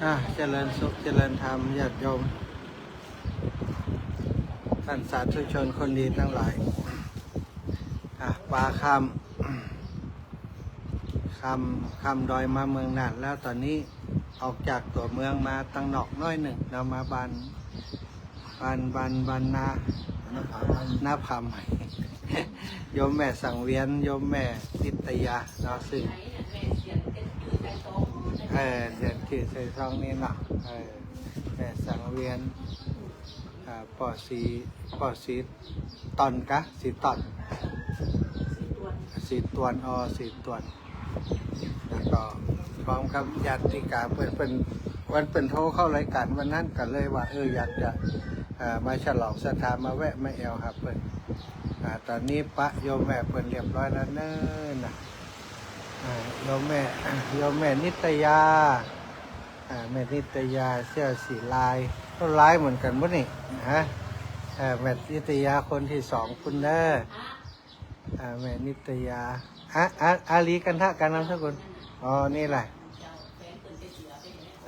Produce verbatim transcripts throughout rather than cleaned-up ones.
อ่ะ เจริญสุข เจริญธรรม ญาติโยม ท่านสาธุชนคนดีทั้งหลาย อ่ะ ปาข้าม ข้าม ข้ามดอยมาเมืองน่านแล้ว ต๋อนนี้ออกจากตั๋วเมืองมาตังนอกน้อยนึ่งเนาะ มาบ้าน บ้าน บ้าน บ้านนา นาผาใหม่ โยมแม่สังเวียน โยมแม่นิตยาเนาะ ซึ่ง เออ เสียนจื้อใส่ซองนี่เนาะ เออ แม่สังเวียน อ่า ป้อศรี ป้อศรีต่อนกะ ศรีต่อน ศรีต่วน อ๋อ ศรีต่วน แล้วก็พร้อมกับญาติกาเปิ้น เปิ้น วันเปิ้นโทรเข้ารายก๋านวันนั้น ก็เลยว่า เออ อยากจะ อ่า มาฉลองศรัทธา มาแวะ มาแอ่วหาเปิ้น อ่า ต๋อนนี้ปะโยมแม่เปิ้นเรียบร้อยแล้วเน้อนะ อ่า โยมแม่ โยมแม่นิตยา อ่า แม่นิตยาเสื้อสีลาย ก็ลายเหมือนกั๋นบ่นี่ ฮะ เออ แม่นิตยาคนตี้สองปุ้นเน้อ อ่า แม่นิตยา อะ อะ อาลีกันทะ กะนามสกุล อ๋อ นี่แหละ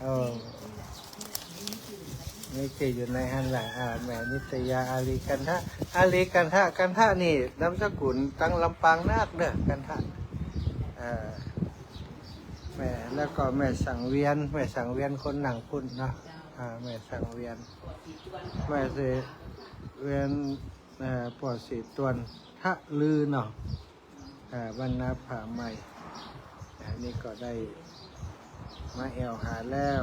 เออ นี่จื้ออยู่ในหั้นแหละ อ่า แม่นิตยา อาลีกันทะ อาลีกันทะ กันทะนี่นามสกุลตังลำปางนักเน้อ กันทะ เออ แม่ แล้วก็แม่สังเวียน แม่สังเวียนคนนั่งปุ้นเนาะ อ่า แม่สังเวียน แม่สังเวียน เอ่อ ป้อศรีต่วน ทะลือเนาะ เอ่อ บ้านนาผาใหม่ อันนี้ก็ได้มาแอ่วหาแล้ว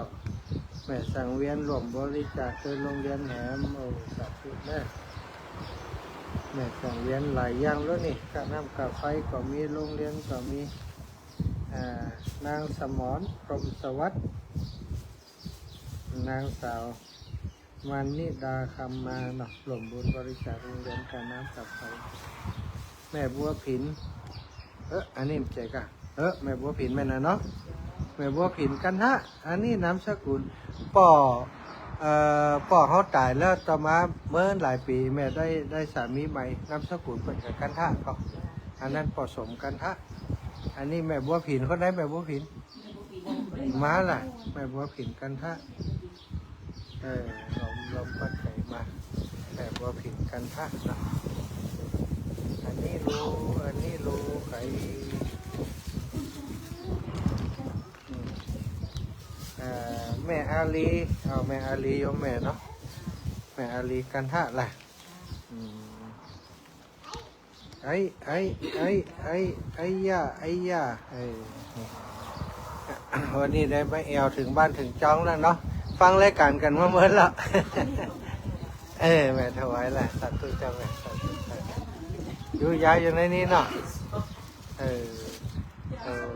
แม่สังเวียนร่วมบริจาคโตยโรงเรียนแหม โอ้ สาธุเน้อ แม่สังเวียนหลายอย่างแล้วนี่ ค่าน้ำค่าไฟก็มี โรงเรียนก็มี อ่า นางสมร พรหมสวัสดิ์ นางสาว มานิดา คำมาเนาะ ร่วมบุญบริจาคโรงเรียน ค่าน้ำค่าไฟ แม่บัวผิน เออ อันนี้บ่ใจ้กะ เออ แม่บัวผินแม่นน่ะเนาะ แม่บัวผินกันทะ อันนี้นามสกุล ป้อ เอ่อ ป้อเฮาต๋ายแล้วต่อมาเมื่อหลายปี๋ แม่ได้ ได้สามีใหม่ นามสกุลเปิ้นกะกันทะก็ อันนั้นป้อสมกันทะ อันนี้แม่บัวผิน คนใดแม่บัวผิน มาล่ะ แม่บัวผินกันทะ เออ ลม ลมพัดไถมา แม่บัวผินกันทะนะ อันนี้ลูก อันนี้ลูกใผ อืม อ่า แม่อาลี เอา แม่อาลี โยมแม่เนาะ แม่อาลีกันทะล่ะ อืม ไอ้ ไอ้ ไอ้ ไอ้ ไอ้ย่า ไอ้ย่า เออ นี่ วันนี้ได้มาแอ่วเถิงบ้านเถิงจ๊องแล้วเนาะ ฟังรายก๋านกั๋นมาเมินแล้ว เออ แม่ถวายล่ะ สาธุเจ้าแม่ สาธุ สาธุ อยู่ยายอยู่ในนี้เนาะ เออ เออ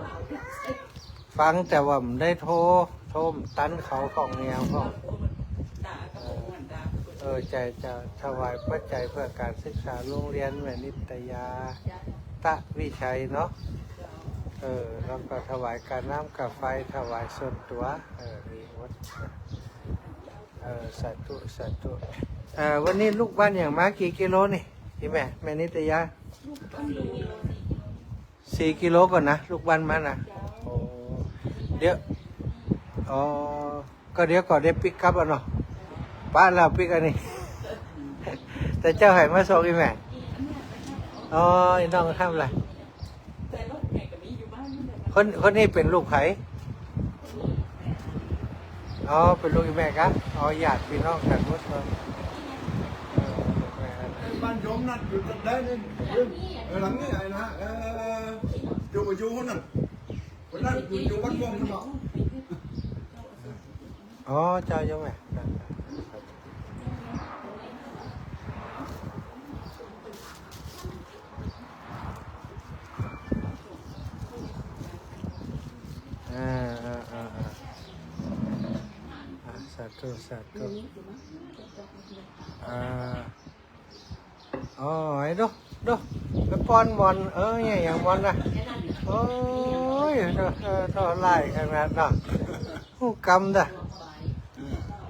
ฟังแต่ว่าบ่ได้โทร โทรบ่ตันเขาของแนวของ เออ เออ ใจ้เจ้า ถวายปัจจัยเพื่อก๋านศึกษาโรงเรียนแม่นิตยา ตะวิชัยเนาะ เออ แล้วก็ถวายค่าน้ำค่าไฟ ถวายส่วนตั๋ว เออ มีหมด เออ สาธุ สาธุ เออ วันนี้ลูกบ้านหยังมากี่กิโลนี่ อี่แม่ แม่นิตยา สี่กิโลก่อนนะ ลูกบ้านมานะ โอ้ เดี๋ยว อ๋อ ก็เดี๋ยวก่อนได้ปิ๊กอัพอ่ะเนาะ ปะแล้วปิ๊กอันนี้ แต่เจ้าใผมาส่งอี่แม่ อ๋อ อี่น้องทำอะไร คน คนนี้เป๋นลูกใผ อ๋อ เป๋นลูกอี่แม่กะ อ๋อ ญาติพี่น้องกั๋นหมดเนาะ เออ บ้านโยมนั่นอยู่ตรงใดนี่ เออ หลังนี้ไอ้นะ เออ อยู่ อยู่นั่น คนนั้นอยู่ อยู่บ้านม่วงนั่นเนาะ อ๋อ เจ้าโยมแม่ อ่า อ่า อ่า อ่า อ่า สาธุ สาธุ อ่า อ๋อ ไอ้ดู ดู ไปป้อนหม่อน เออ เนี่ย อย่างหม่อนนะ โอ้ย โถ่ เออ โถ่ ไล่ขนาดเนาะ ฮู้กำเต๊อะ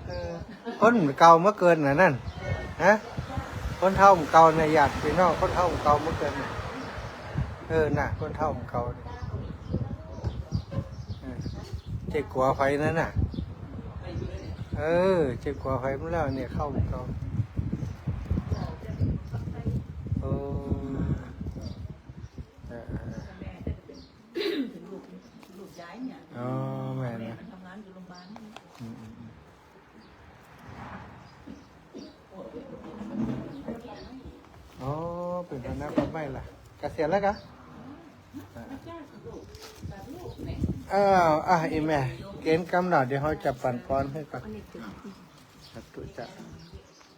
เออ คนเก่ามาเกินน่ะนั่น ฮะ คนเฒ่าเก่าเนี่ย ญาติพี่น้อง คนเฒ่าเก่ามาเกินน่ะ เออ น่ะ คนเฒ่าเก่าเนี่ย เออ เจ๊กั๋วไผนั่นน่ะ เออ เจ็บหัวใผมันแล้วเนี่ย เข้ามันเข้า โอ้ เออ เออ อ๋อ แม่นนะ อืม อืม อืม อ๋อ เป๋นหัวหน้าป่าไม้ละ เกษียณแล้วกะ อ้าว อ่ะ อีแม่ เก๋นกำหนด เดี๋ยวเฮาจะปั๋นปอนหื้อก่อน สาธุจ้ะ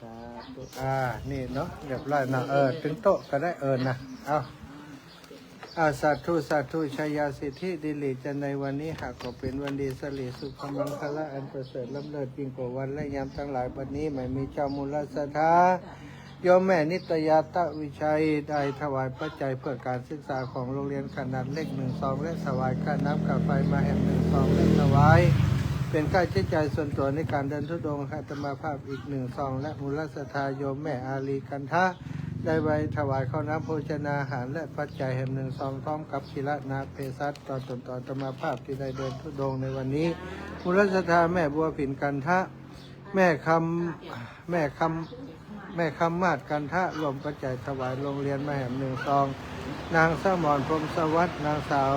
สาธุ อ่า นี่เนาะ เรียบร้อยเนาะ เออ ตึงโต๊ะก็ได้ เออ นะ เอา อ่า สาธุ สาธุ ชัยยาสิทธิ ดีหลีจันในวันนี้ หากก็เป๋นวันดี สิริสุขมังคละ อันประเสริฐล้ำเลิศยิ่งกว่าวันและยามตังหลาย บัดนี้ แหมมีเจ้ามูลศรัทธา โยมแม่นิตยา ตะวิชัย ได้ถวายปัจจัยเพื่อก๋านศึกษาของโรงเรียนขนาดเล็กหนึ่งซอง และถวายค่าน้ำค่าไฟมาแหมหนึ่งซอง และถวายเป๋นค่าใจ๊จ่ายส่วนตั๋วในก๋านเดินธุดงค์อาตมาภาพอีกหนึ่งซอง และมูลศรัทธาโยมแม่อาลีกันทะ ได้ไว้ถวายข้าวน้ำโภชนาหารและปัจจัยแหมหนึ่งซอง พร้อมกับคีรณาเภสัช ต่อต๋นต่ออาตมาภาพตี้ได้เดินธุดงค์ในวันนี้ มูลศรัทธาแม่บัวผินกันทะ แม่คำ แม่คำ แม่คำมาศกันทะ ร่วมปัจจัยถวายโรงเรียนมาแหมหนึ่งซอง นางสมร พรหมสวัสดิ์ นางสาว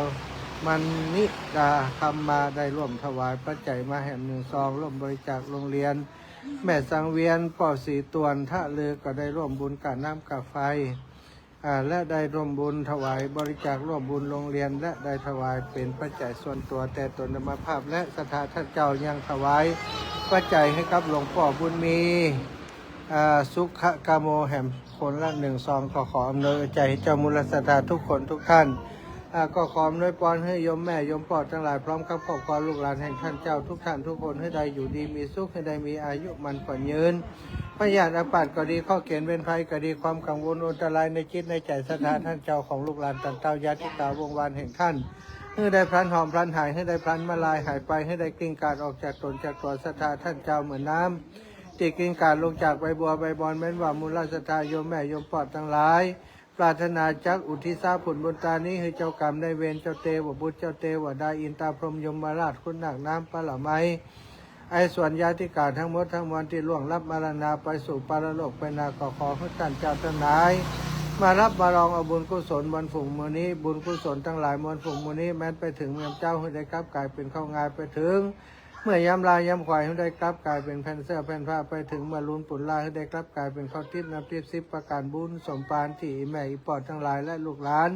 มณิดา คำมา ได้ร่วมถวายปัจจัยมาแหมหนึ่งซอง ร่วมบริจาคโรงเรียน แม่สังเวียน ป้อศรีตวน ทะเลอก็ได้ร่วมบุญค่าน้ำค่าไฟ อ่า และได้ร่วมบุญถวายบริจาคร่วมบุญโรงเรียน และได้ถวายเป๋นปัจจัยส่วนตั๋วแต่ต๋นอาตมาภาพ และศรัทธาต้านเจ้ายังถวายปัจจัยหื้อกับหลวงป้อบุญมี อ่า สุขกโม แหมคนละหนึ่งซอง ก็ขออำนวยอวยใจ๋หื้อเจ้ามูลศรัทธาทุกคนทุกท่าน อ่า ก็ขออำนวยปอนหื้อโยมแม่โยมป้อตังหลาย พร้อมกับครอบครัวลูกหลานแห่งต้านเจ้าทุกท่านทุกคน หื้อได้อยู่ดีมีสุข หื้อได้มีอายุหมั้นขวัญยืน พยาธิอาพาธก็ดี ข้อเข็ญเวรภัยก็ดี ความกังวลอันตรายในจิตในใจ๋ศรัทธาต้านเจ้าของลูกหลานต้านเต้าญาติกาวงศ์วานแห่งต้าน หื้อได้พลันหอมพลันหาย หื้อได้พลันมาลายหายไป หื้อได้กลิ้งก๋าดออกจากต๋นจากตั๋วศรัทธาต้านเจ้าเหมือนน้ำตี้กลิ้งก๋าดลงจากใบบัวใบบอน แม้นว่ามูลศรัทธาโยมแม่โยมป้อตังหลาย ปรารถนาจักอุทิศผลบุญตานี้หื้อเจ้ากรรมนายเวร เจ้าเตวบุตร เจ้าเตวดา อินตาพรหมยมราช คุณนาคน้ำปะละไม ไอสวรรค์ญาติกาตังหมดตังมวลตี้ล่วงลับมรณาไปสู่ปรโลกไปนา ก็ขอหื้อต้านเจ้าตังหลาย มาฮับมาลองเอาบุญกุศลมวลฝูงหมู่นี้ บุญกุศลตังหลายมวลฝูงหมู่นี้ แม้นไปเถิงเมืองเจ้าหื้อได้กลับก๋ายเป๋นข้าวงาย ไปเถิง เมื่อยามลายยามขวายหื้อได้กลับก๋ายเป๋นแผ่นเสื้อแผ่นผ้า ไปเถิงเมื่อลูนปูนลาหื้อได้กลับก๋ายเป๋นข้าวติ๊บน้ำติ๊บ สิบประก๋านบุญสมภารตี้อี่แม่อี่ป้อตังหลายและลูกหลาน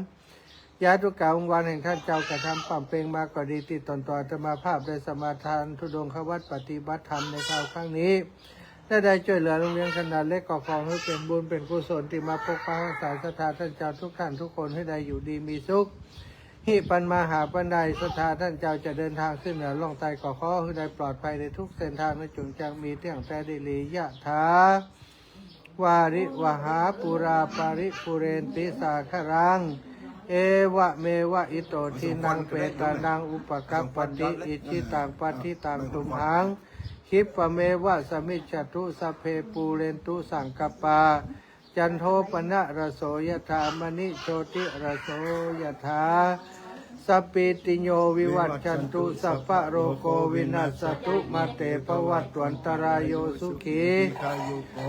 ญาติกาวงศ์วานแห่งต้านเจ้ากระทำปำเป็งมาก็ดี ตี้ต๋นต่ออาตมาภาพได้สมาทานธุดงควัตรปฏิบัติธรรมในคราวครั้งนี้ และได้จ้วยเหลือโรงเรียนขนาดเล็ก ก็ขอหื้อเป๋นบุญเป๋นกุศลตี้มาปกปักรักษาศรัทธาต้านเจ้าทุกท่านทุกคนหื้อได้อยู่ดีมีสุข หิปันมาหาปันได้ ศรัทธาต้านเจ้าจะเดินตางขึ้นเหนือล่องใต้ ก็ขอหื้อได้ปลอดภัยในทุกเส้นตาง และจงจักมีเตี้ยงแต๊ดีหลี ยะถา วาริวหา ปูรา ปะริปูเรนติ สาคะรัง เอวะเมวะ อิโต ทินนัง เปตานัง อุปะกัปปะติ อิจฉิตัง ปัตถิตัง ตุมหัง คิปปะเมวะ สะมิชฌะตุ สัพเพ ปูเรนตุ สังกัปปา จันโท ปะนะระโส ยะถา มะณิ โชติระโส ยะถา สัพพีติโย วิวัชชันตุ สัพพะโรโค วินัสสะตุ มาเต ภะวัตวันตะราโย สุขี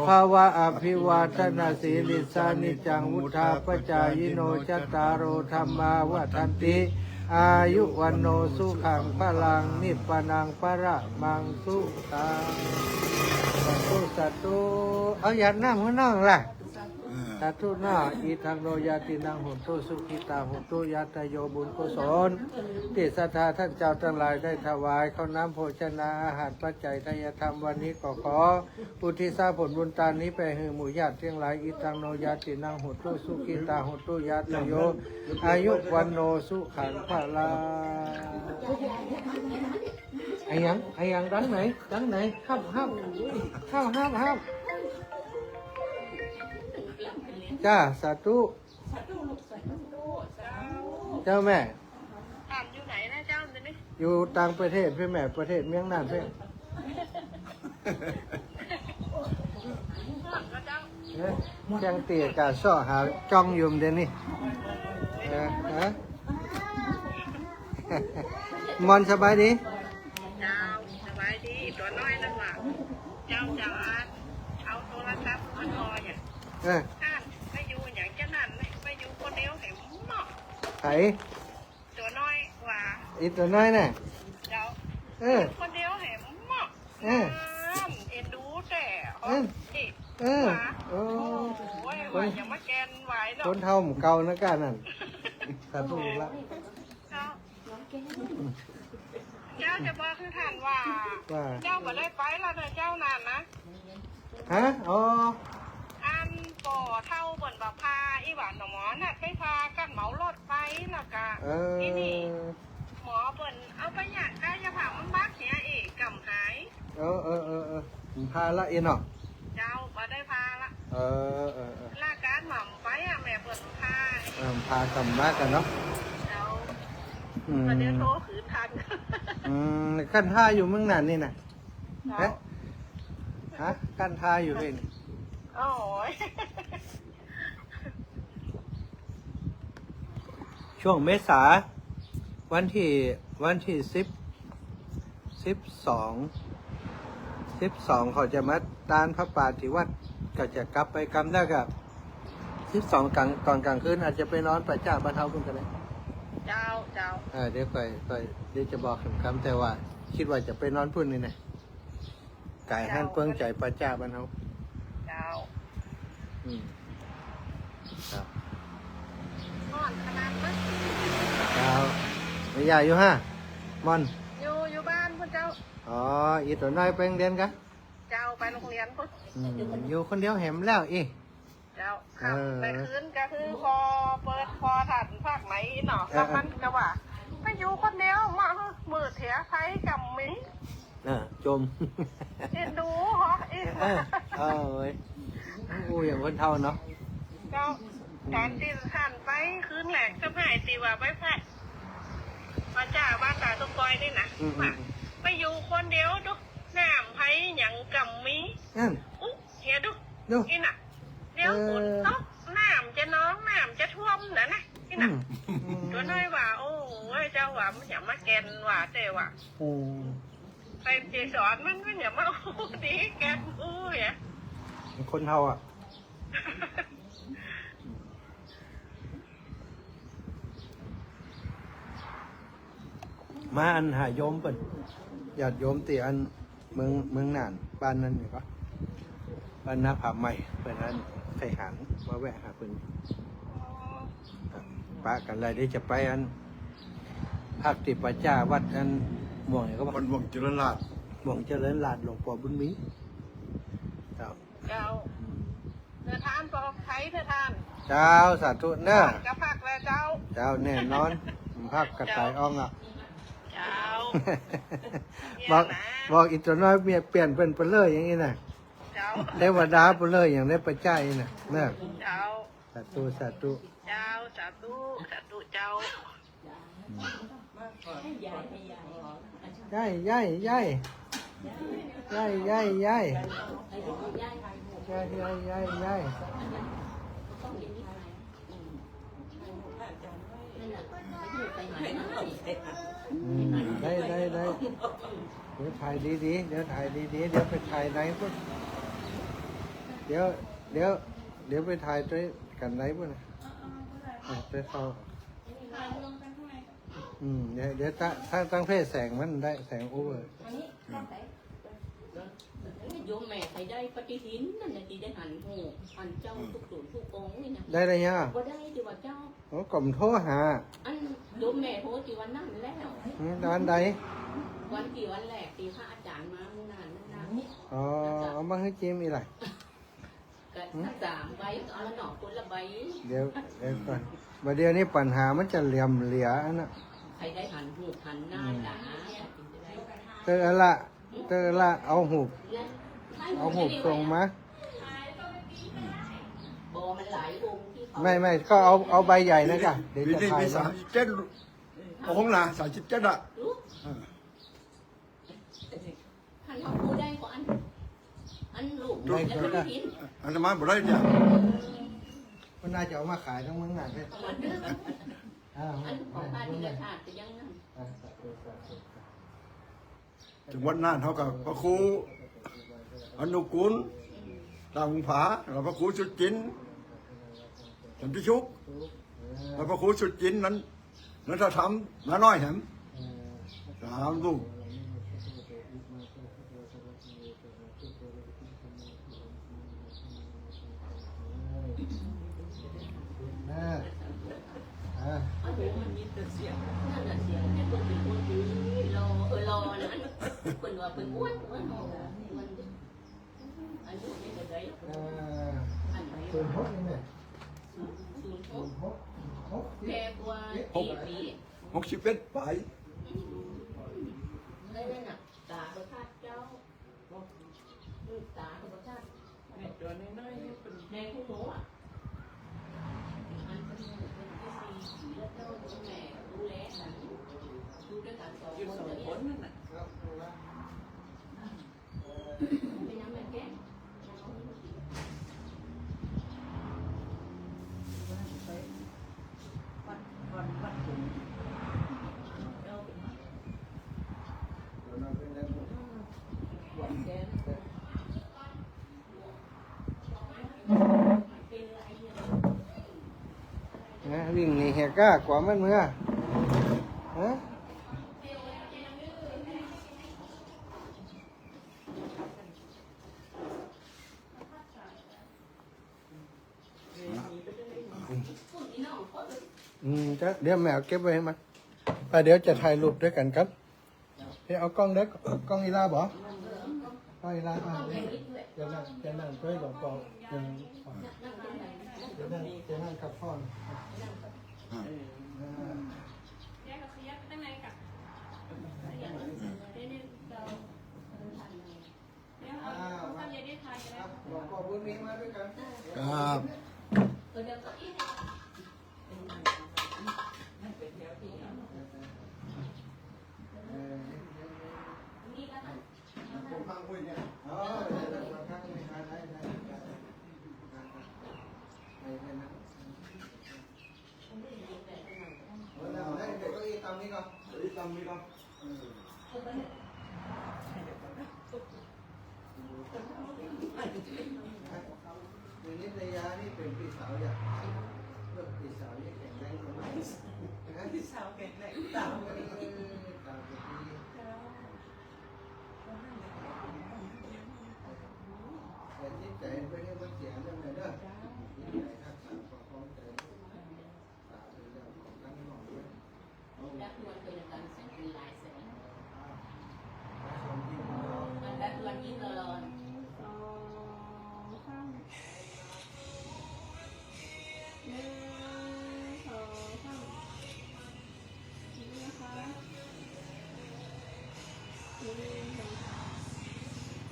ภะวะ อะภิวาทะนะสีลิสสะ นิจจัง วุฑฒาปะจายิโน จัตตาโร ธัมมา วัฑฒันติ อายุ วัณโณ สุขัง พะลัง นิปพานัง ปะระมัง สุขัง สาธุ สาธุ เอาหยาดน้ำหื้อน้องละ สาธุเนาะ อิทังโนญาตินัง โหนตุ สุขิตา โหนตุ ญาตาโย บุญกุศลตี้ศรัทธาต้านเจ้าตังหลายได้ถวายข้าวน้ำโภชนาอาหารปัจจัยไทยธรรมวันนี้ ก็ขออุทิศผลบุญตานนี้ไปหื้อหมู่ญาติตังหลาย อิทังโนญาตินัง โหนตุ สุขิตา โหนตุ ญาตาโย อายุ วัณโณ สุขัง พะลัง อะหยัง อะหยัง ตังไหน ตังไหน ฮับ ฮับ ฮับ ฮับ ฮับ จ้า สาธุ เจ้าแม่ ท่านอยู่ไหนนะเจ้า เดี๋ยวนี้ อยู่ต่างประเทศพี่แม่ ประเทศเมียงน่านพี่ เอ๊ะ เจียงเตี้ยกะเซาะหาจ้องอยู่เดี๋ยวนี้ เออ ฮะ มอนสบายดี เจ้า สบายดี ตั๋วน้อยนั่นหว่า เจ้าจ๋า เอาโทรศัพท์มาหน่อยอะ เออ ท่านไปอยู่อย่างจะนั่นเลย ไปอยู่คนเดียวแหมเนาะ ไผ ตั๋วน้อยว่า อีตั๋วน้อยน่ะ เจ้า เออ อยู่คนเดียวแหมเนาะ เออ นั่นเอ็นดูแต่ เออ เด็ก เออ ว่า โอ้ โอ้ย ว่าอย่ามาแกนไหวเนาะ คนเฒ่าหมู่เก่านะก้านั่น สาธุละ เจ้า เจ้าจะบอกคือท่านว่า ว่า เจ้าบ่ได้ไปแล้วเด้อเจ้านั่นนะ ฮะ อ๋อ อันก่อเฒ่าเปิ้นบ่ผ่า อีหว่าหนอหมอนัดไปผ่ากั๋นเหมารถไปแล้วกะ เออ ทีนี้หมอเปิ้นเอาไปยากายภาพบำบัดเหีย เอ๊ะ ก่ำหาย เออ เออ เออ เออ ผ่าละเอ็นเนาะ เจ้า บ่ได้ผ่าละ เออ เออ เออ ละก๋านหม่ำไปอะ แม่เปิ้นผ่า เออ ผ่าก่ำมากั๋นเนาะ เจ้า อืม ก็เดี๋ยวโทรคืนทัน อืม กั้นท่าอยู่เมืองน่านนี่นะ เจ้า เอ๊ะ ฮะ กั้นท่าอยู่นี่ โอ้ย ช่วงเมษา วันตี้ วันตี้สิบ สิบสอง สิบสองเขาจะมาตานผ้าป่าตี้วัด ก็จะกลับไปกำแล้วก็ สิบสองกลาง ต๋อนกลางคืนอาจจะไปนอนป่าจ๊าบ้านเฮาปุ้นก็ได้ เจ้า เจ้า เออ เดี๋ยวก่อย ก่อย เดี๋ยวจะบอกเข็มกำ แต่ว่าคิดว่าจะไปนอนปุ้นนี่นะ ก๋ายหั้นเปิ้งใจ๋ป่าจ๊าบ้านเฮา เจ้า อืม ครับ ฮ้อนขนาดนั้น เจ้า แม่ย่าอยู่ฮะ ม่อน อยู่ อยู่บ้านพุ้นเจ้า อ๋อ อีตั๋วน้อยไปโฮงเฮียนกะ เจ้า ไปโฮงเฮียนพุ้น อืม อยู่คนเดียวแหมแล้วอี้ เจ้า เออ ค่ำไปคืนก็คือพอเปิด พอท่านภาคไหนเนาะ เออ แล้วมันก็ว่า ไปอยู่คนเดียวมา มืดเหีย ไฟก่ำมี เออ จม เอ็นดูเหาะ เออ เออ เว้ย อู้ อย่างคนเฒ่าเนาะ เจ้า ต๋อนตี้หันไปคืนแรก สะพ้ายตี้ว่าไปพัก ป่าจ๊าบ้านต๋าตุ๊กปอยนี่นะ อืม ว่า อืม ไปอยู่คนเดียวดู น้ำไผหยังก่ำมี นั่น อุ๊ย เหียดู ดู อี้น่ะ เดี๋ยว เออ ฝนตก น้ำจะนอง น้ำจะท่วมน่ะนะ อี้น่ะ อืม ตั๋วน้อยว่า โอ้ย เจ้าว่า มันอย่ามาแกนว่า แต่ว่า อืม ไปเจสอนมัน มันอย่ามาอู้ดีแกนอู้เหีย คนเฒ่าอะ มาอันหาโยมเปิ้น ญาติโยมตี้อันเมือง เมืองน่าน บ้านนั้นนี่ก็ บ้านนาผาใหม่ เปิ้นอันใค่หัน มาแวะหาเปิ้น ปะกั๋นเลย เดี๋ยวจะไปอัน พักตี้ป่าจ๊าวัดอันม่วงนี่ก็ วัดม่วงเจริญราษฎร์ ม่วงเจริญราษฎร์ หลวงป้อบุญมี เจ้า เจ้า เดินทางปลอดภัยเถิดท่าน เจ้า สาธุเน้อ จะพักแล้วเจ้า เจ้า แน่นอน พักกระต่ายอ่องอ่ะ เจ้า บอก บอกอีตั๋วน้อยเมียเปลี่ยนเปิ้นไปเลยอย่างนี้นะ เจ้า เทวดาไปเลยอย่างได้ไปจ่ายนะ เน้อ เจ้า สาธุ สาธุ เจ้า สาธุ สาธุ เจ้า ย้าย ย้าย ย้าย ย้าย ย้าย ย้าย ย้าย ย้าย ย้าย ย้าย อืม ได้ ได้ ได้ เดี๋ยวถ่ายดีๆ เดี๋ยวถ่ายดีๆ เดี๋ยวไปถ่ายในพุ้น เดี๋ยว เดี๋ยว เดี๋ยวไปถ่ายตวยกั๋นในพุ้นนะ อ่ะ ไปเข้า อืม เดี๋ยว เดี๋ยวตะ ตั้ง ตั้งเพ่แสงมันได้ แสงโอเวอร์ อันนี้ตั้งแต่ โยมแม่ใค่ได้ปฏิทินนั่นแหละ ตี้ได้หันฮู้ หันเจ้า อืม ตุ๊กตู๋นตุ๊กองค์นี่นะ ได้แล้วยังอ่ะ บ่ได้ตี้ว่าเจ้า โอ้ ก็บ่โทรหา อันโยมแม่โทรตี้วันนั้นแล้ว อืม วันใด วันตี้วันแรกตี้พระอาจ๋ารย์มาเมืองน่านนั่นนะ อ๋อ เอามาหื้อเจมส์อีกล่ะ ก็สามใบ เอาละเนาะ คนละใบ เดี๋ยว เดี๋ยวก่อน บ่าเดี่ยวนี้ปัญหามันจะเหลื่อมเหลืออันน่ะ ใค่ได้หันฮู้หันหน้าต๋า เตอละ เตอละ เอาฮูป เอาฮูปส่งมา บ่ มันหลายองค์ตี้เขา ไม่ ไม่ ก็เอา เอาใบใหญ่นะจ๊ะ เดี๋ยวจะถ่าย ปีนี้มีสามสิบเจ็ดองค์นะ สามสิบเจ็ดอ่ะ รู้ อ่า ท่านเขาพูดได้ก็อัน อันลูก ได้ อันนั้นมาบ่ได้เนี่ย มันน่าจะเอามาขายทั้งเมืองน่านเลย เอามาเด้อ อ่า อันของพระปิยธาตุก็ยังนั่น อ่า สาธุ สาธุ สาธุ จังหวัดน่านเขาก็พระครู อนุกูล ต๋าบุญผา แล้วพระครูสุจินต์ สันติสุข แล้วพระครูสุจินต์นั้น นันทธรรม น้าน้อยแหม สามรูป อ่า อ่า โอ้โห มันมีแต่เสียง นั่นน่ะ เสียงเนี่ย เปิ้นเป๋นคนดี หล่อ เออ หล่อนะ เปิ้นว่าเปิ้นอ้วน อ้วน หล่อ มัน อายุนี่เท่าใด เอ่อ อันใด ศูนย์หกนี่แหละ ศูนย์หก ศูนย์หก หกสิบ แก่กว่า เอ็ด กี่ปี หกสิบเอ็ดปลาย อืม แล้วนั่นน่ะ ต๋าบ่ชัดเจ้า อืม ต๋าก็บ่ชัด ในตัวน้อยๆ นี่เปิ้น ในหูหมออะ อันเปิ้น เปิ้นก็สี่ปีแล้วเจ้า แม่ดูแลกั๋น อยู่ตวยกั๋นสองคน อยู่สองคนนั่นน่ะ เป็นยังไงแก นะ วิ่งหนีเหียก้ากว่ามันเมื่อ ฮะ อืม จ้ะ เดี๋ยวแม่เอาเก็บไว้ให้มัน อ่ะ เดี๋ยวจะถ่ายรูปตวยกั๋นครับ เดี๋ยวเอาก้องเด้อ ก้องอีลาบ่ ก้องอีลา อ่ะ จะนั่ง จะนั่งตวยหลวงป้อ จะ จะนั่ง จะนั่งกับป้อ อ่ะ เดี๋ยวขยับไปตางในก่ะ เดี๋ยว อ่า ครับ หลวงป้อบุญมีมาตวยกั๋น ครับ เออ ผมฟังคุยเนี่ย อ๋อ ได้ ได้ ได้ ได้ ได้ ได้ ได้ ได้ เออ นั่งได้ เดี๋ยวเก้าอี้ตำนี้ก่อน เก้าอี้ตำนี้ก่อน เออ อย่างนี้ภรรยานี่เป๋นปี้สาวอย่าง เออ ปี้สาวนี่แข็งแรงขนาดไหน ปี้สาวแข็งแรง สาว เออ สาวแข็งแรง เจ้า แต่จิตใจ๋เปิ้นนี่มันเสียเรื่องเลยเนาะ เจ้า จิตใจ๋รักษาความคล่องใจ๋ รักเงินเป็นการเส้นเป็นลายเส้น มันรักเงินยิ่งตลอด สองสาม หนึ่ง สอง สาม นี่นะคะ หนึ่ง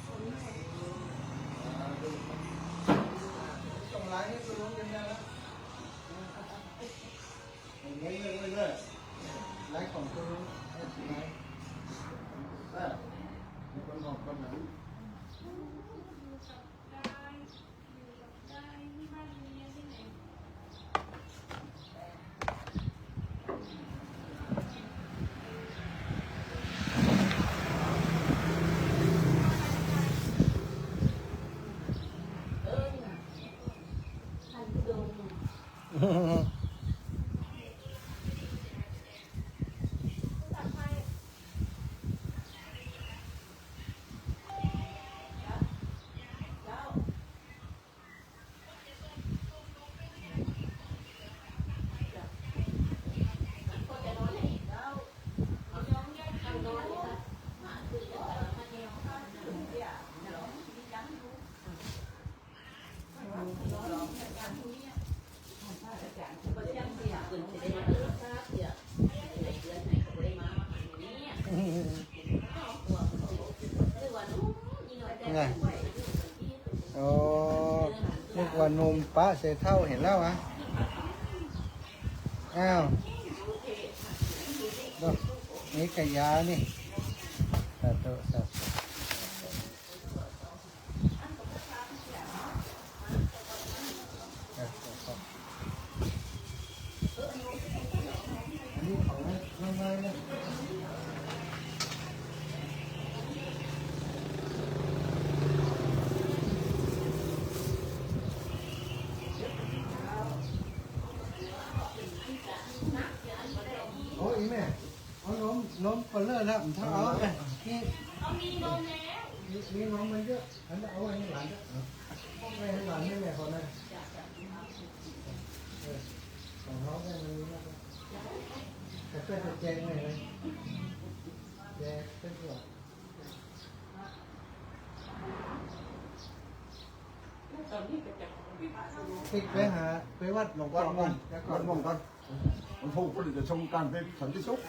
สอง สาม ส่งไลน์ให้คุณลุงกันแล้ว เรื่อยๆ เรื่อยๆ ไลน์ของคุณลุง ไลน์ อ่ะ มีคนบอกคนนั้น ไง อ๋อ นึกว่าหนุ่มปะเสยเฒ่า หันแล้วอะ อ้าว นี่กะยานี่ สาธุ สาธุ อันนี้ของน้องไม้เนี่ย นมก็เลิกแล้ว ถ้าเอา นี่ มี มีนมมันเยอะ อันนั้นเอาไว้ให้หลานด้วย เอาไว้ให้หลาน ให้แม่เขานะ เออ ของเขาแม่มันมีมากนะ แต่เพื่อนจะแจงไงนะ แจงเพื่อนเพื่อน ติ๊กไปหา ไปวัดหลวงพ่อก่อน วัดม่วงก่อน แล้วก่อน วันพุธก็จะส่งตานไปสันติสุข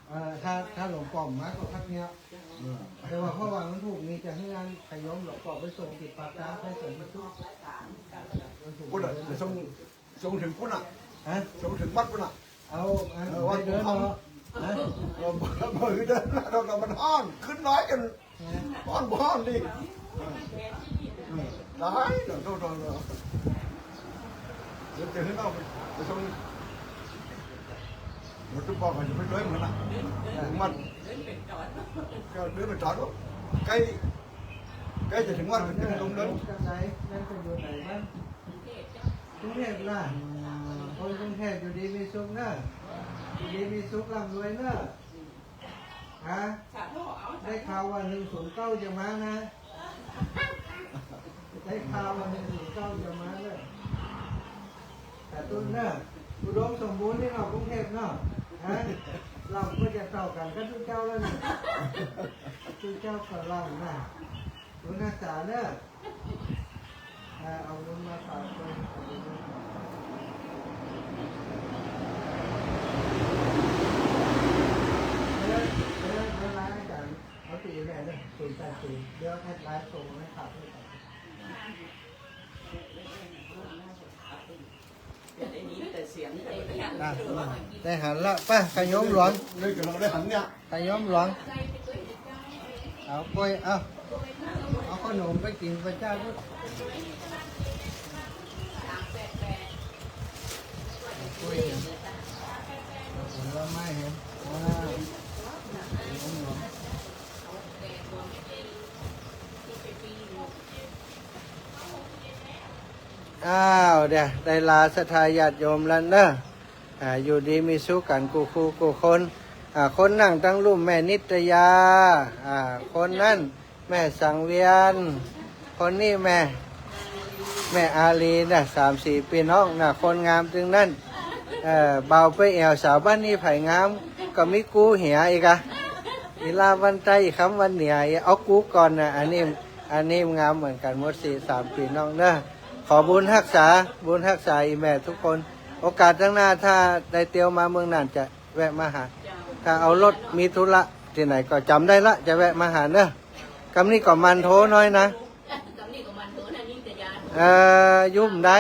เอ่อ ถ้า ถ้าหลวงป้อมมาก็พักเนี่ย เออ แต่ว่าเพราะว่าวันพุธนี้จะหื้ออันขยมหลวงป้อมไปส่งตี้ปากตา ไปส่งที่สุข วันพุธ พุธอะ จะส่ง ส่งเถิงพุ้นน่ะ ฮะ ส่งเถิงวัดพุ้นน่ะ เอา อัน เออ วัด ไปเดิน หลวงพ่อ เนาะ ฮะ เออ บ่ บ่ บ่ เดิน เรา เรามันฮ้อน ขึ้นน้อยกัน ฮะ ฮ้อน บ่ฮ้อนดิ เออ เออ ได้ เดี๋ยว เดี๋ยว เดี๋ยว เดี๋ยว เดี๋ยวจะหื้อเอาไป ไปส่ง เดี๋ยวจะบอกว่าจะไปเดินเหมือนน่ะ เถิงวัด ก็เดินไปจอด ใก้ ใก้จะเถิงวัด ก็เถิงตรงนั้น จังไหน นั่นก็อยู่ไหนบ้าง กรุงเทพฯ ล่ะ คนกรุงเทพฯ อยู่ดีมีสุขเนอะ อยู่ดีมีสุข ร่ำรวยเนอะ ฮะ ได้ข่าวว่า หนึ่งศูนย์เก้า จะมานะ ได้ข่าวว่า หนึ่งศูนย์เก้า จะมาเนอะ สาธุเนอะ อุดมสมบูรณ์นี่เนาะ กรุงเทพฯ เนาะ ฮะ ร่ำก็จะเต้ากั๋นกับตุ๊เจ้าแล้วนี่ ตุ๊เจ้าก็ร่ำนะ บุญฮักษาเนอะ อ่า เอาบุญมาฝากคน เอาบุญมาฝาก เดี๋ยว เดี๋ยว เดี๋ยวไลน์อาจ๋ารย์ เอาตีแม่เนอะ ศูนย์แปดศูนย์ เดี๋ยวแอดไลน์ส่งให้ฝากด้วยกัน อ่ะ ได้หันละ ไป ขะโยมหลวง เลยก็เราได้หันเนี่ย ขะโยมหลวง เอากล้วย เอา เอาขนมไปกิ๋นประจาด้วย เอากล้วยเนี่ย เอาผลไม้เห็น อ่า ขะโยมหลวง อ้าว เดี๋ยวได้ลาศรัทธาญาติโยมแล้วเนอะ อ่า อยู่ดีมีสุขกั๋นกู้คู่กู้คน อ่า คนนั่งตังลุ่มแม่นิตยา อ่า คนนั้นแม่สังเวียน คนนี้แม่ แม่อาลีนะ สามสี่ปี้น้องนะ คนงามตึงนั้น เอ่อ เบาไปแอ่วสาวบ้านนี้ไผงาม ก็มีกูเหียอีกอะ อีลาวันใต้ อีคำวันเหนือ เอากูก่อนนะ อันนี้ อันนี้งามเหมือนกั๋นหมดสี่ สามปี้น้องเนอะ ขอบุญฮักษา บุญฮักษาอี่แม่ทุกคน โอกาสตังหน้าถ้าได้เตียวมาเมืองน่านจะแวะมาหา ถ้าเอารถมีธุระตี้ไหนก็จ๋ำได้ละ จะแวะมาหาเนอะ กำนี้ก็หมั่นโทรหน้อยนะ กำนี้ก็หมั่นโทรนะ นิตยา เอ่อ ยุ่มได้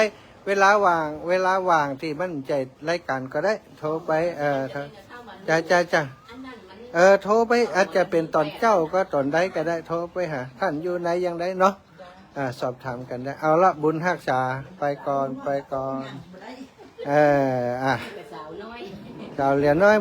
เวลาว่าง เวลาว่างตี้มันใจ้รายก๋านก็ได้ โทรไป เอ่อ จ้า จ้า จ้า เออ โทรไป อาจจะเป๋นต๋อนเจ๊าก็ต๋อนใดก็ได้ โทรไปหา ต้านอยู่ไหนอย่างใดเนาะ อ่า สอบถามกั๋นได้ เอาละ บุญฮักษา ไปก่อน ไปก่อน เออ อ่ะ สาวน้อย สาวเหลือน้อย